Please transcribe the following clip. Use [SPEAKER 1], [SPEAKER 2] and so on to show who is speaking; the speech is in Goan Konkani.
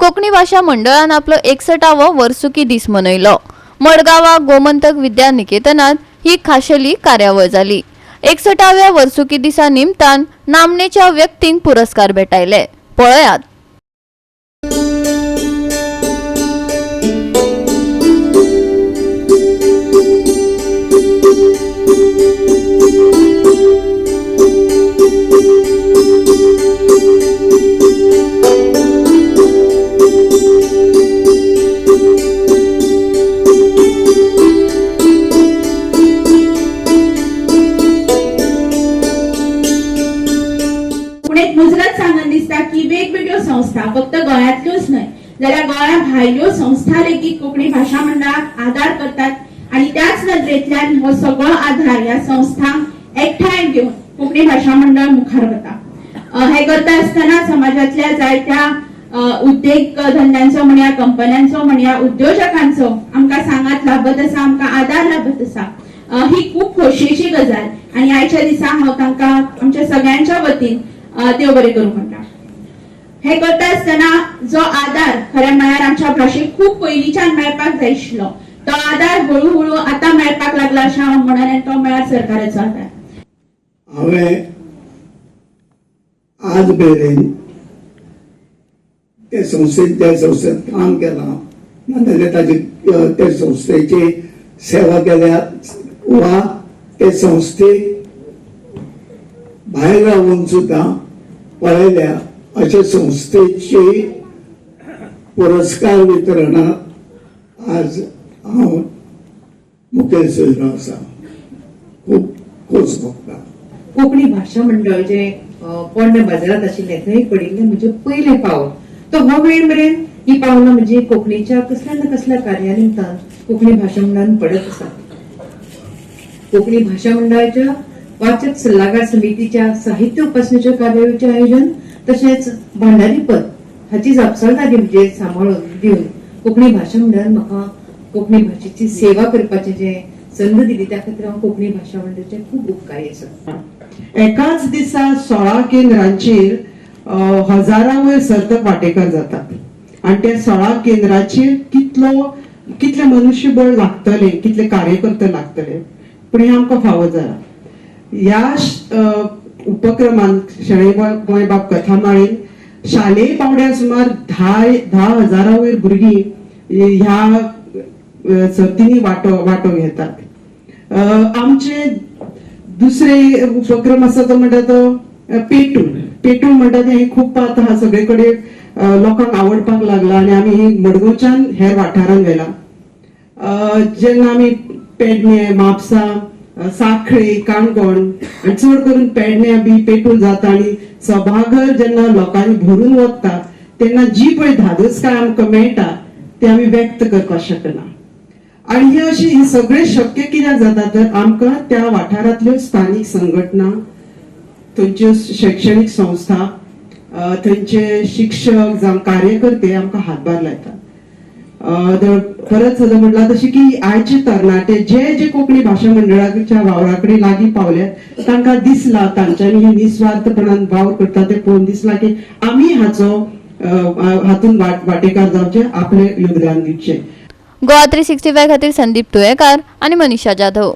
[SPEAKER 1] कोंकणी भाशा मंडळान आपलो 61वो वर्सुकी दीस मनयलो. मडगांवा गोमंतक विद्या निकेतनात ही खाशेली कार्यावळ जाली. 61व्या वर्सुकी दिसा निमतान नामनेच्या व्यक्तींक पुरस्कार भेटायले. पळयात.
[SPEAKER 2] पूण एक मुजरत सांगन दिसता की वेगवेगळ्यो संस्था, फक्त गोंयांतल्योच न्हय जाल्यार गोंया भायल्यो संस्था लेगीत कोंकणी भाशा मंडळाक आदार करतात आनी त्याच नदरेंतल्यान हो सगळो आधार ह्या संस्थांक एकठांय घेवन कोंकणी भाशा मंडळ मुखार वता. हें करता आसतना समाजांतल्या जायत्या उद्देग धंद्यांचो म्हणया, कंपन्यांचो म्हणया, उद्योजकांचो आमकां सांगात लाभत आसा, आमकां आदार लाभत आसा. ही खूब खोशयेची गजाल आनी आयच्या दिसा हांव तांकां आमच्या सगळ्यांच्या वतीन देव बरें करूं म्हणटा. हे करता आसतना जो आदार खरें म्हळ्यार आमच्या भाशेक खूब पयलींच्यान मेळपाक जाय आशिल्लो, तो आदार हळू हळू आतां मेळपाक लागला अशें हांव म्हणन आनी तो म्हळ्यार सरकाराचो आदार.
[SPEAKER 3] हांवें आज मेरेन ते संस्थेत त्या संस्थेत काम केलां, नाजाल्यार ताजी ते संस्थेची सेवा केल्या वा ते संस्थेक भायर रावून सुद्दां पळयल्या, अशे संस्थेची पुरस्कार वितरणाक आज हांव मुखेल सोयरो आसा. खूब खोस भोगता.
[SPEAKER 4] कोंकणी भाशा मंडळ जे पोरण्या बाजारात आशिल्लें थंय पडिल्लें म्हजें पयलें पावल. तो हो वेळ मेरेन ही पावलां म्हणजे कोंकणीच्या कसल्या ना कसल्या कार्या निमतान कोंकणी भाशा मंडळान पडत आसा. कोंकणी भाशा मंडळाच्या वाचक सल्लागार समितीच्या साहित्य उपासनेच्या कार्यावळीचें आयोजन तशेंच भांडारीपद हाची जापसालदारी म्हणजे सांबाळून दिवन कोंकणी भाशा मंडळान म्हाका कोंकणी भाशेची सेवा करपाचें जें संद दिली, त्या खातीर हांव कोंकणी भाशा मंडळाचें खूब उपकारी आसा.
[SPEAKER 5] एकाच दिसा 16 केंद्रांचेर हजारां वयर सर्तक वांटेकार जातात आनी त्या 16 केंद्राचेर कितलें मनुष्यबळ लागतलें, कितले कार्यकर्ते लागतले, पूण हें आमकां फावो जाला. ह्या उपक्रमान शणै गोंयबाब कथामाळेन शालेय पावंड्यार सुमार 10,000 वयर भुरगीं ह्या सर्तींनी वांटो वांटो घेतात. आमचे दुसरे उपक्रम आसा तो म्हणटा तो पेटूल. पेटूल म्हणटा तें खूब आतां आहा, सगळे कडेन लोकांक आवडपाक लागला आनी आमी ही मडगांवच्यान हेर वाठारांत व्हेला. जेन्ना आमी पेडणे, म्हापसा, साखळी, काणकोण आनी चड करून पेडण्या बी पेटूल जाता आनी सभाघर जेन्ना लोकांनी भरून वता तेन्ना जी पळय धादोसकाय आमकां मेळटा ती आमी व्यक्त करपाक शकना. आनी हे अशें हे सगळें शक्य कित्याक जाता तर आमकां त्या वाठारांतल्यो स्थानीक संघटना, थंयच्यो शैक्षणीक संस्था, थंयचे शिक्षक जावं कार्यकर्ते आमकां हातभार लायतात. परत सदां म्हणलां तशें की आयचे तरणाटे जे जे कोंकणी भाशा मंडळाच्या वावरा कडेन लागीं पावल्यात, तांकां दिसलां तांच्यांनी हे निस्वार्थपणान वावर करता ते पळोवन दिसलां की आमी हाचो हातून वांटेकार जावचें, आपलें योगदान दिवचें.
[SPEAKER 1] गोवा 365 खातीर संदीप तुयेकार आनी मनीषा जाधव.